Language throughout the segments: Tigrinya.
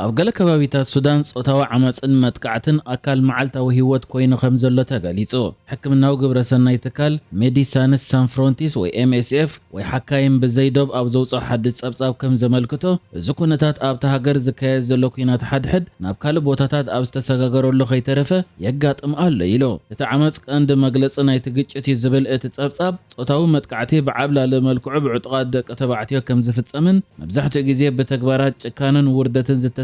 ኣብ ገለ ከባቢታት ሱዳን ጾታዊ ዓመጽን መጥቃዕትን ኣካል መዓልታዊ ህይወት ኮይኑ ከም ዘሎ ተገሊጹ። ሕክምናዊ ግብረሰናይ ትካል ሜዲሳንስ ሳን ፍሮንቲስ ወይ ኤም ኤስ ኤፍ ወይ ሓካይም ብዘይ ዶብ ኣብ ዘውጽኦ ሓድሽ ጸብጻብ ከም ዘመልክቶ፣ እዚ ኩነታት ኣብታ ሃገር ዝካየድ ዘሎ ኲናት ሓድሕድ ናብ ካልእ ቦታታት ኣብ ዝተሰጋገረሉ ከይተረፈ የጋጥም ኣሎ ኢሉ። እቲ ዓመጽ ቀንዲ መግለጺ ናይቲ ግጭት እዩ ዝብል እቲ ጸብጻብ፣ ጾታዊ መጥቃዕቲ ብዓብላሊ መልክዑ ብዕጡቓት ደቂ ተባዕትዮ ከም ዝፍጸምን መብዛሕትኡ ግዜ ብተግባራት ጭካነን ውርደትን ዝተሰነየ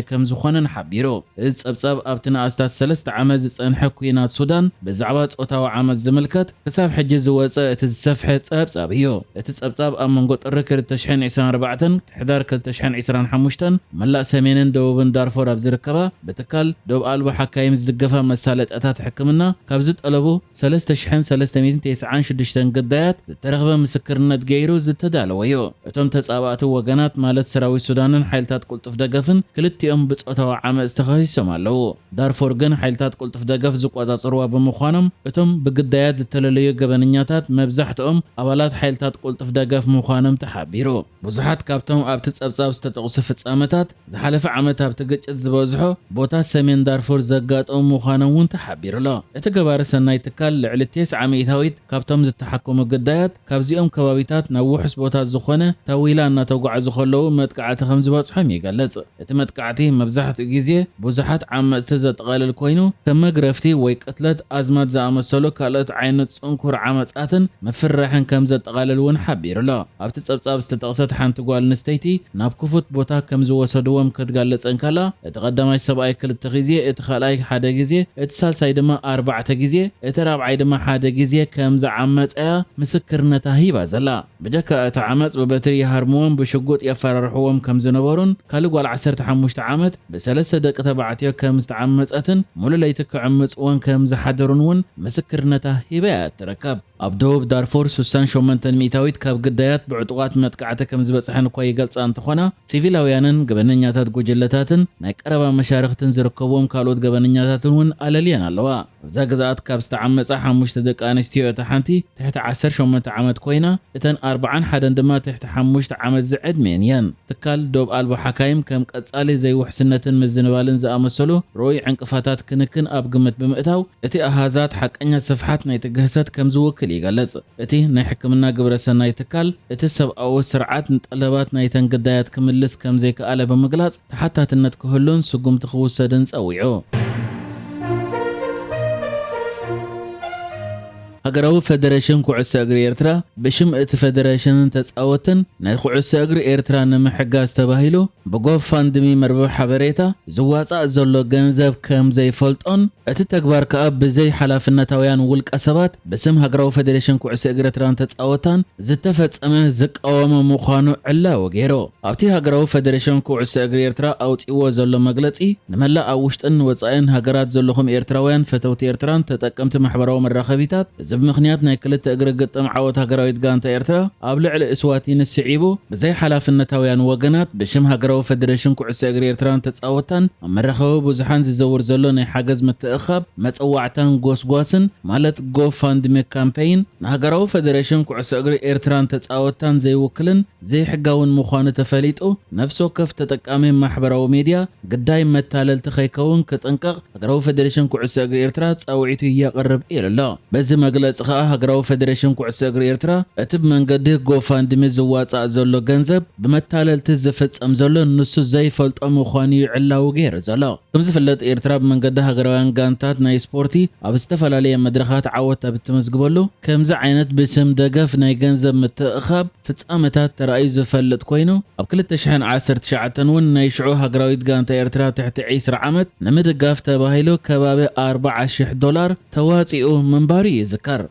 ከም ዝኾነን ሓቢሩ። እዚ ጸብጻብ ኣብቲ ንኣስታት ሰለስተ ዓመት ዝጸንሐ ኲናት ሱዳን ብዛዕባ ጾታዊ ዓመጽ ዝምልከት ክሳብ ሕጂ ዝወጸ እቲ ዝሰፍሐ ጸብጻብ እዩ። እቲ ጸብጻብ ኣብ መንጎ ጥሪ ክልተ ሽሕን ዕስራን ኣርባዕተን ሕዳር ክልተ ሽሕን ዕስራን ሓሙሽተን መላእ ሰሜንን ደቡብን ዳርፎር ኣብ ዝርከባ ብትካል ዶብ ኣልቦ ሓካይም ዝድገፋ መሳለጥያታት ሕክምና ካብ ዝጠለቡ ሰለስተ ሽሕን ሰለስተ ሚእትን ተስዓን ሽዱሽተን ግዳያት ዝተረኽበ ምስክርነት ገይሩ ዝተዳለወ እዩ። እቶም ተጻባእቲ ወገናት ማለት ሰራዊት ሱዳንን ሓይልታት ቅልጡፍ ደገፍን ክልቲኦም ብጾታዊ ዓመጽ ተኸሲሶም ኣለዉ። ዳርፎር ግን ሓይልታት ቅልጡፍ ደገፍ ዝቆጻጸርዋ ብምዃኖም እቶም ብግዳያት ዝተለለዩ ገበነኛታት መብዛሕትኦም ኣባላት ሓይልታት ቅልጡፍ ደገፍ ምዃኖም ተሓቢሩ። ብዙሓት ካብቶም ኣብቲ ጸብጻብ ዝተጠቕሱ ፍጻመታት ዝሓለፈ ዓመት ኣብቲ ግጭት ዝበዝሖ ቦታ ሰሜን ዳርፉር ዘጋጠሙ ምዃኖም እውን ተሓቢሩ ኣሎ። እቲ ገባሪ ሰናይ ትካል ልዕሊ ተስዓ ሚእታዊት ካብቶም ዝተሓከሙ ግዳያት ካብዚኦም ከባቢታት ናብ ውሑስ ቦታ ዝኾነ ታዊላ እናተጓዕዙ ከለዉ መጥቃዕቲ ከም ዝበጽሖም ይገልጽ። እቲ መጥቃዕቲ መብዛሕትኡ ግዜ ብዙሓት ዓመጽቲ ዘጠቓልል ኮይኑ፣ ከም መግረፍቲ ወይ ቅትለት ኣዝማድ ዝኣመሰሉ ካልኦት ዓይነት ጽንኩር ዓመጻትን ምፍርራሕን ከም ዘጠቓልል እውን ሓቢሩ ኣሎ። ኣብቲ ጸብጻብ ዝተጠቕሰት ሓንቲ ጓል ኣንስተይቲ ናብ ክፉት ቦታ ከም ዝወሰድዎም ክትገልጽ እንከላ፣ እቲ ቀዳማይ ሰብኣይ ክልተ ግዜ፣ እቲ ካልኣይ ሓደ ግዜ፣ እቲ ሳልሳይ ድማ ኣርባዕተ ግዜ፣ እቲ ራብዓይ ድማ ሓደ ግዜ ከም ዝዓመጸያ ምስክርነታ ሂባ ዘላ። ብጀካ እቲ ዓመጽ ብበትሪ ይሃርምዎም፣ ብሽጉጥ የፈራርሕዎም ከም ዝነበሩን ካልእ ጓል ዓሰርተ ሓሙሽተ ዓመት ብሰለስተ ደቂ ተባዕትዮ ከም ዝተዓመጸትን ሙሉ ለይቲ ክዕምጽወን ከም ዝሓደሩን እውን ምስክርነታ ሂባ እያ እትርከብ። ኣብ ደቡብ ዳርፎር ሱሳን ሸሞንተን ሚእታዊት ካብ ግዳያት ብዕጡቓት መጥቃዕቲ ከም ዝበጽሐን እኳ ይገልጻ እንተኾና፣ ሲቪላውያንን ገበነኛታት ጉጅለታትን ናይ ቀረባ መሻርኽትን ዝርከብዎም ካልኦት ገበነኛታትን እውን ኣለልየን ኣለዋ። ኣብዛ ግዝኣት ካብ ዝተዓመጻ ሓሙሽተ ደቂ ኣንስትዮ እታ ሓንቲ ትሕቲ ዓሰርተ ሸሞንተ ዓመት ኮይና፣ እተን ኣርባዓን ሓደን ድማ ትሕቲ ሓሙሽተ ዓመት ዝዕድሜን እየን። ትካል ዶብ ኣልቦ ሓካይም ከም ቀጻሊ ዘይውሕስነትን ምዝንባልን ዝኣመሰሉ ርኡይ ዕንቅፋታት ክንክን ኣብ ግምት ብምእታው፣ እቲ ኣሃዛት ሓቀኛ ስፍሓት ናይቲ ግህሰት ከም ዝውክል ይገልጽ። እቲ ናይ ሕክምና ግብረ ሰናይ ትካል፣ እቲ ሰብኣዊ ስርዓት ንጠለባት ናይተን ግዳያት ክምልስ ከም ዘይከኣለ ብምግላጽ፣ ተሓታትነት ክህሉን ስጉምቲ ክውሰድን ጸዊዑ። ሃገራዊ ፈደረሽን ኩዕሶ እግሪ ኤርትራ ብሽም እቲ ፈደረሽንን ተጻወትን ናይ ኩዕሶ እግሪ ኤርትራ ንምሕጋዝ ተባሂሉ ብጎፋንድሚ መርበብ ሓበሬታ ዝዋጻእ ዘሎ ገንዘብ ከም ዘይፈልጦን እቲ ተግባር ከኣ ብዘይ ሓላፍነታውያን ውልቀ ሰባት ብስም ሃገራዊ ፈደረሽን ኩዕሶ እግሪ ኤርትራን ተጻወታን ዝተፈጸመ ዝቃወሞ ምዃኑ ዕላዊ ገይሩ። ኣብቲ ሃገራዊ ፈደረሽን ኩዕሶ እግሪ ኤርትራ ኣውጺእዎ ዘሎ መግለጺ፣ ንመላእ ኣብ ውሽጥን ወጻኢን ሃገራት ዘለኹም ኤርትራውያን ፈተውቲ ኤርትራን ተጠቀምቲ ማሕበራዊ መራኸቢታት፣ እዚ ብምኽንያት ናይ ክልተ እግሪ ግጥም ዓወት ሃገራዊት ጋንታ ኤርትራ ኣብ ልዕሊ እስዋቲኒ ስዒቡ፣ ብዘይ ሓላፍነታውያን ወገናት ብሽም ሃገራዊ ፈደረሽን ኩዕሶ እግሪ ኤርትራን ተጻወታን ኣብ መራኸቢ ብዙሓን ዝዘውር ዘሎ ናይ ሓገዝ ምትእኻብ መጸዋዕታን ጎስጓስን፣ ማለት ጎፋንድሚ ካምፔይን፣ ንሃገራዊ ፈደረሽን ኩዕሶ እግሪ ኤርትራን ተጻወታን ዘይውክልን ዘይሕጋውን ምዃኑ ተፈሊጡ፣ ነፍሲ ወከፍ ተጠቃሚ ማሕበራዊ ሜድያ ግዳይ መታለልቲ ከይከውን ክጥንቀቕ ሃገራዊ ፈደረሽን ኩዕሶ እግሪ ኤርትራ ጻውዒቱ የቕርብ ኢሉ ኣሎ። በዚ መግለጺ ከኣ ሃገራዊ ፈደረሽን ኩዕሶ እግሪ ኤርትራ እቲ ብመንገዲ ጎፋንድሚ ዝዋጻእ ዘሎ ገንዘብ ብመታለልቲ ዝፍጸም ዘሎ ንሱ ዘይፈልጦ ምዃኑ እዩ ዕላዊ ገይሩ ዘሎ። ከም ዝፍለጥ ኤርትራ ብመንገዲ ሃገራውያን ጋንታት ናይ ስፖርቲ ኣብ ዝተፈላለየ መድረኻት ዓወት ኣብ እትመዝግበሉ ከምዚ ዓይነት ብስም ደገፍ ናይ ገንዘብ ምትእኻብ ፍጻመታት ተራእዩ ዝፈልጥ ኮይኑ፣ ኣብ ክልተ ሽሕን ዓሰርተ ትሽዓተን እውን ናይ ሽዑ ሃገራዊት ጋንታ ኤርትራ ትሕቲ ዕስራ ዓመት ንምድጋፍ ተባሂሉ ከባቢ ኣርባዓ ሽሕ ዶላር ተዋጺኡ ምንባሩ ይዝከር።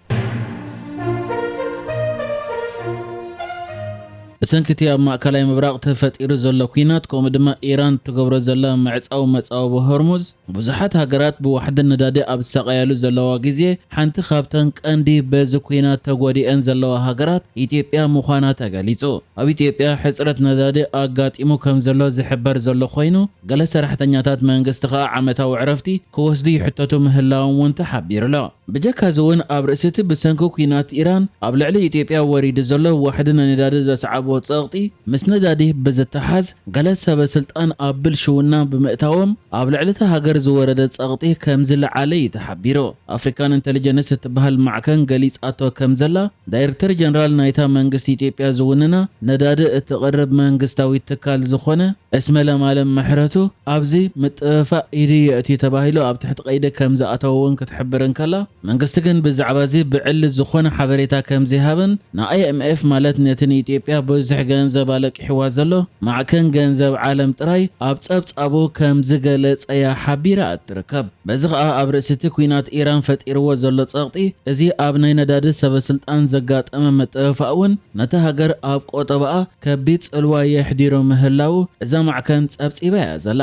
ብሰንኪ እቲ ኣብ ማእከላይ ምብራቕ ተፈጢሩ ዘሎ ኲናት፣ ከምኡ ድማ ኢራን እትገብሮ ዘላ ምዕጻው መጻወቢ ሆርሙዝ፣ ብዙሓት ሃገራት ብዋሕዲ ነዳዲ ኣብ ዝሳቐያሉ ዘለዋ ግዜ፣ ሓንቲ ካብተን ቀንዲ በዚ ኲናት ተጎዲአን ዘለዋ ሃገራት ኢትዮጵያ ምዃና ተገሊጹ። ኣብ ኢትዮጵያ ሕጽረት ነዳዲ ኣጋጢሙ ከም ዘሎ ዝሕበር ዘሎ ኮይኑ፣ ገለ ሰራሕተኛታት መንግስቲ ከኣ ዓመታዊ ዕረፍቲ ክወስዱ ይሕተቱ ምህላዎም እውን ተሓቢሩ ኣሎ። ብጀካዚ እውን ኣብ ርእሲ እቲ ብሰንኪ ኲናት ኢራን ኣብ ልዕሊ ኢትዮጵያ ወሪዱ ዘሎ ዋሕዲ ናይ ነዳዲ ዘስዓቡ ዝወፀ ጸቕጢ ምስ ነዳዲ ብዝተሓዝ፣ ገለ ሰበ ስልጣን ኣብ ብልሽውና ብምእታዎም ኣብ ልዕሊ እታ ሃገር ዝወረደ ጸቕጢ ከም ዝለዓለ እዩ ተሓቢሩ። ኣፍሪካን ኢንተሊጀንስ እትበሃል ማዕከን ገሊጻቶ ከም ዘላ፣ ዳይሬክተር ጀነራል ናይታ መንግስቲ ኢትዮጵያ ዝውንና ነዳዲ እትቕርብ መንግስታዊ ትካል ዝኾነ እስመ ለማለም ምሕረቱ ኣብዚ ምጥፍፋእ ኢዱ የእትዩ ተባሂሉ ኣብ ትሕቲ ቀይዲ ከም ዝኣተወ እውን ክትሕብር እንከላ፣ መንግስቲ ግን ብዛዕባ እዚ ብዕሊ ዝኾነ ሓበሬታ ከም ዘይሃበን ንኣይ ኤም ኤፍ ማለት ነቲ ንኢትዮጵያ ብዙሕ ገንዘብ ኣለቂሕዋ ዘሎ ማዕከን ገንዘብ ዓለም ጥራይ ኣብ ጸብጻቡ ከም ዝገለጸያ ሓቢራ እትርከብ። በዚ ኸኣ ኣብ ርእሲ እቲ ኲናት ኢራን ፈጢርዎ ዘሎ ጸቕጢ፣ እዚ ኣብ ናይ ነዳዲ ሰበ ስልጣን ዘጋጠመ ምጥፍፋእ እውን ነታ ሃገር ኣብ ቆጠባኣ ከቢድ ጽልዋ የሕዲሮ ምህላዉ እዛ ማዕከን ጸብጺባ እያ ዘላ።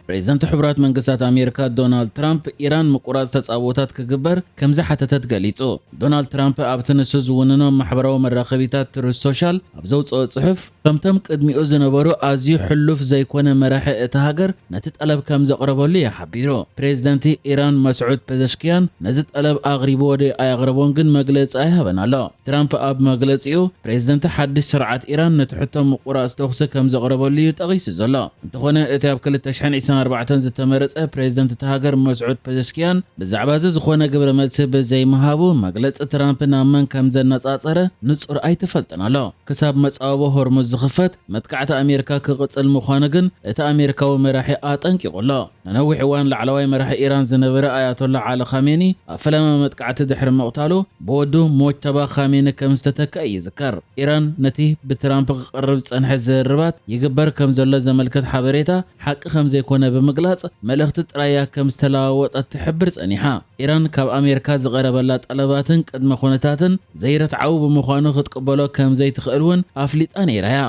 ፕሬዝደንት ሕቡራት መንግስታት ኣሜሪካ ዶናልድ ትራምፕ ኢራን ምቁራጽ ተጻብኦታት ክግበር ከም ዝሓተተት ገሊጹ። ዶናልድ ትራምፕ ኣብቲ ንሱ ዝውንኖ ማሕበራዊ መራኸቢታት ትሩዝ ሶሻል ኣብ ዘውጽኦ ጽሑፍ፣ ከምቶም ቅድሚኡ ዝነበሩ ኣዝዩ ሕሉፍ ዘይኮነ መራሒ እታ ሃገር ነቲ ጠለብ ከም ዘቕረበሉ እዩ ሓቢሩ። ፕሬዝደንት ኢራን መስዑድ ፐዘሽኪያን ነዚ ጠለብ ኣቕሪብዎ ዶ ኣየቕረቦን ግን መግለጺ ኣይሃበን ኣሎ። ትራምፕ ኣብ መግለጺኡ፣ ፕሬዝደንት ሓድሽ ስርዓት ኢራን ነቲ ሕቶ ምቁራጽ ተኹሲ ከም ዘቕረበሉ እዩ ጠቒሱ ዘሎ። እንተኾነ፣ እቲ ኣብ ክልተ ሽሕን ዕስራን ኣርባዕተን ዝተመረጸ ፕሬዝደንት እታ ሃገር መስዑድ ፐዘሽኪያን ብዛዕባ እዚ ዝኾነ ግብረ መልሲ ብዘይምሃቡ፣ መግለጺ ትራምፕ ናብ መን ከም ዘነጻጸረ ንጹር ኣይተፈልጠን ኣሎ። ክሳብ መጻወቦ ሆርሙዝ ዝኽፈት፣ መጥቃዕቲ ኣሜሪካ ክቕጽል ምዃኑ ግን እቲ ኣሜሪካዊ መራሒ ኣጠንቂቑ ኣሎ። ንነዊሕ እዋን ላዕለዋይ መራሒ ኢራን ዝነበረ ኣያቶላ ዓሊ ኻሜኒ ኣብ ፈለማ መጥቃዕቲ ድሕሪ ምቕታሉ ብወዱ ሞጅተባ ኻሜኒ ከም ዝተተክአ ይዝከር። ኢራን ነቲ ብትራምፕ ክቐርብ ዝጸንሐ ዝርርባት ይግበር ከም ዘሎ ዘመልክት ሓበሬታ ሓቂ ከም ዘይኮነ ብምግላጽ፣ መልእኽቲ ጥራይ እያ ከም ዝተለዋወጠት ትሕብር ጸኒሓ። ኢራን ካብ ኣሜሪካ ዝቐረበላ ጠለባትን ቅድመ ኩነታትን ዘይርትዓዊ ብምዃኑ ክትቅበሎ ከም ዘይትኽእል እውን ኣፍሊጣ ነይራ እያ።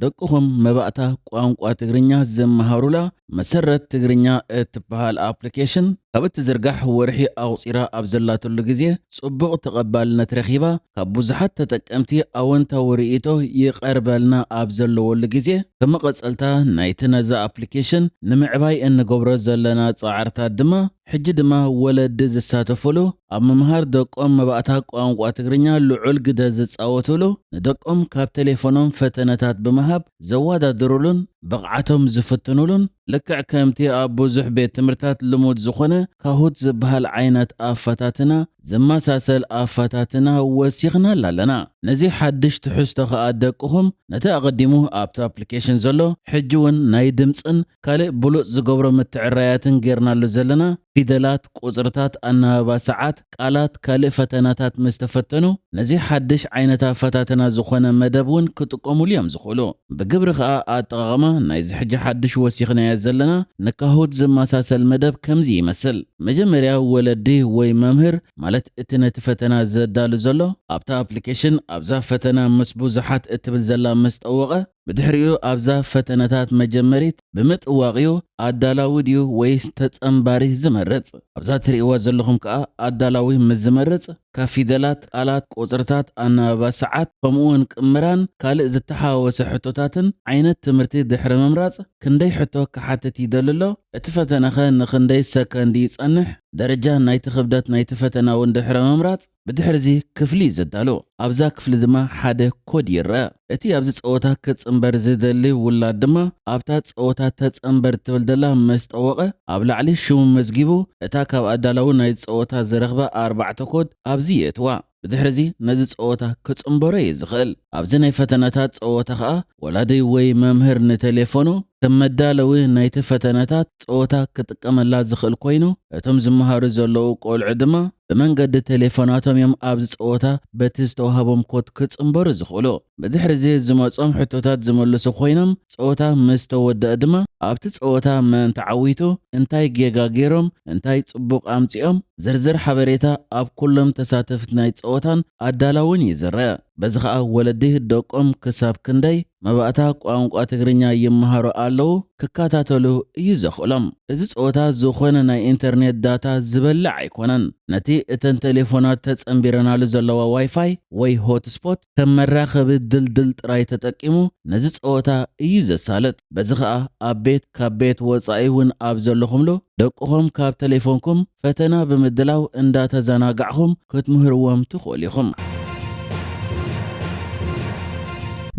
ደቅኹም መባእታ ቋንቋ ትግርኛ ዝመሃሩላ መሰረት ትግርኛ እትበሃል ኣፕሊኬሽን ካብ እትዝርጋሕ ወርሒ ኣቑጺራ ኣብ ዘላትሉ ግዜ ጽቡቕ ተቐባልነት ረኺባ፣ ካብ ብዙሓት ተጠቀምቲ ኣወንታዊ ርእይቶ ይቐርበልና ኣብ ዘለወሉ ግዜ፣ ከም መቐጸልታ ናይቲ ነዛ ኣፕሊኬሽን ንምዕባይ እንገብሮ ዘለና ጻዕርታት ድማ፣ ሕጂ ድማ ወለዲ ዝሳተፉሉ፣ ኣብ ምምሃር ደቆም መባእታ ቋንቋ ትግርኛ ልዑል ግደ ዝጻወቱሉ፣ ንደቆም ካብ ቴሌፎኖም ፈተነታት ብምሃብ ዘወዳድሩሉን ብቕዓቶም ዝፍትኑሉን፣ ልክዕ ከምቲ ኣብ ብዙሕ ቤት ትምህርታት ልሙድ ዝኾነ ካሁት ዝበሃል ዓይነት ኣፈታትና ዝመሳሰል ኣፈታትና ወሲኽናላ ኣለና። ነዚ ሓድሽ ትሕዝቶ ከኣ ደቅኹም ነቲ ኣቐዲሙ ኣብቲ ኣፕሊኬሽን ዘሎ፣ ሕጂ እውን ናይ ድምጽን ካልእ ብሉጽ ዝገብሮ ምትዕራያትን ጌርናሉ ዘለና፣ ፊደላት፣ ቁጽርታት፣ ኣናባባ ሰዓት፣ ቃላት፣ ካልእ ፈተናታት ምስ ተፈተኑ፣ ነዚ ሓድሽ ዓይነት ኣፈታትና ዝኾነ መደብ እውን ክጥቀሙሉ እዮም ዝኽእሉ። ብግብሪ ከኣ ኣጠቓቕማ ናይዚ ሕጂ ሓድሽ ወሲኽናዮ ዘለና ንካሁት ዝመሳሰል መደብ ከምዚ ይመስል። መጀመርያ ወለዲ ወይ መምህር፣ ማለት እቲ ነቲ ፈተና ዘዳሉ ዘሎ፣ ኣብታ ኣፕሊኬሽን ኣብዛ ፈተና ምስ ብዙሓት እትብል ዘላ ምስ ጠወቐ፣ ብድሕሪኡ ኣብዛ ፈተነታት መጀመሪት ብምጥዋቕ እዩ ኣዳላዊ ድዩ ወይስ ተጸንባሪ ዝመርጽ። ኣብዛ ትርእይዋ ዘለኹም ከኣ ኣዳላዊ ምስ ዝመርጽ፣ ካብ ፊደላት፣ ቃላት፣ ቁጽርታት፣ ኣናባባ ሰዓት፣ ከምኡውን ቅምራን ካልእ ዝተሓዋወሰ ሕቶታትን ዓይነት ትምህርቲ ድሕሪ ምምራጽ፣ ክንደይ ሕቶ ክሓትት ይደሊ ኣሎ? እቲ ፈተነኸ ንኽንደይ ሰከንድ ይጸንሕ? ደረጃ ናይቲ ክብደት ናይቲ ፈተና እውን ድሕሪ ምምራጽ፣ ብድሕርዚ ክፍሊ እዩ ዘዳሉ። ኣብዛ ክፍሊ ድማ ሓደ ኮድ ይረአ። እቲ ኣብዚ ጸወታ ክጽንበር ዝደሊ ውላድ ድማ ኣብታ ጸወታ ተጸንበር ትብል ደላ ምስ ጠወቐ፣ ኣብ ላዕሊ ሽሙ መዝጊቡ፣ እታ ካብ ኣዳላዊ ናይ ጸወታ ዝረኽባ ኣርባዕተ ኮድ ኣብዚ የእትዋ። ብድሕርዚ ነዚ ጸወታ ክጽንበሮ እዩ ዝኽእል። ኣብዚ ናይ ፈተነታት ጸወታ ኸኣ ወላዲ ወይ መምህር ንቴሌፎኑ ከም መዳለዊ ናይቲ ፈተነታት ጸወታ ክጥቀመላ ዝኽእል ኮይኑ፣ እቶም ዝመሃሩ ዘለዉ ቆልዑ ድማ ብመንገዲ ቴሌፎናቶም እዮም ኣብዚ ጸወታ በቲ ዝተዋህቦም ኮድ ክጽንበሩ ዝኽእሉ። ብድሕርዚ ዝመጾም ሕቶታት ዝመልሱ ኮይኖም፣ ጸወታ ምስ ተወደአ ድማ ኣብቲ ጸወታ መን ተዓዊቱ፣ እንታይ ጌጋ ገይሮም፣ እንታይ ጽቡቕ ኣምጺኦም፣ ዝርዝር ሓበሬታ ኣብ ኩሎም ተሳተፍቲ ናይ ጸወታን ኣዳላውን እዩ ዝረአ። በዚ ኸኣ ወለዲ ደቆም ክሳብ ክንደይ መባእታ ቋንቋ ትግርኛ ይመሃሩ ኣለዉ ክከታተሉ እዩ ዘኽእሎም። እዚ ጸወታ ዝኾነ ናይ ኢንተርኔት ዳታ ዝበልዕ ኣይኮነን። ነቲ እተን ቴሌፎናት ተጸንቢረናሉ ዘለዋ ዋይፋይ ወይ ሆትስፖት ከም መራኸቢ ድልድል ጥራይ ተጠቂሙ ነዚ ጸወታ እዩ ዘሳልጥ። በዚ ኸኣ ኣብ ቤት ካብ ቤት ወጻኢ እውን ኣብ ዘለኹምሉ ደቅኹም ካብ ቴሌፎንኩም ፈተና ብምድላው እንዳተዘናጋዕኹም ክትምህርዎም ትኽእሉ ኢኹም።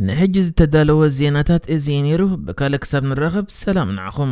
ንሕጂ ዝተዳለወ ዜናታት እዚ እዩ ነይሩ። ብካልእ ክሳብ ንራኸብ ሰላም ንዓኹም።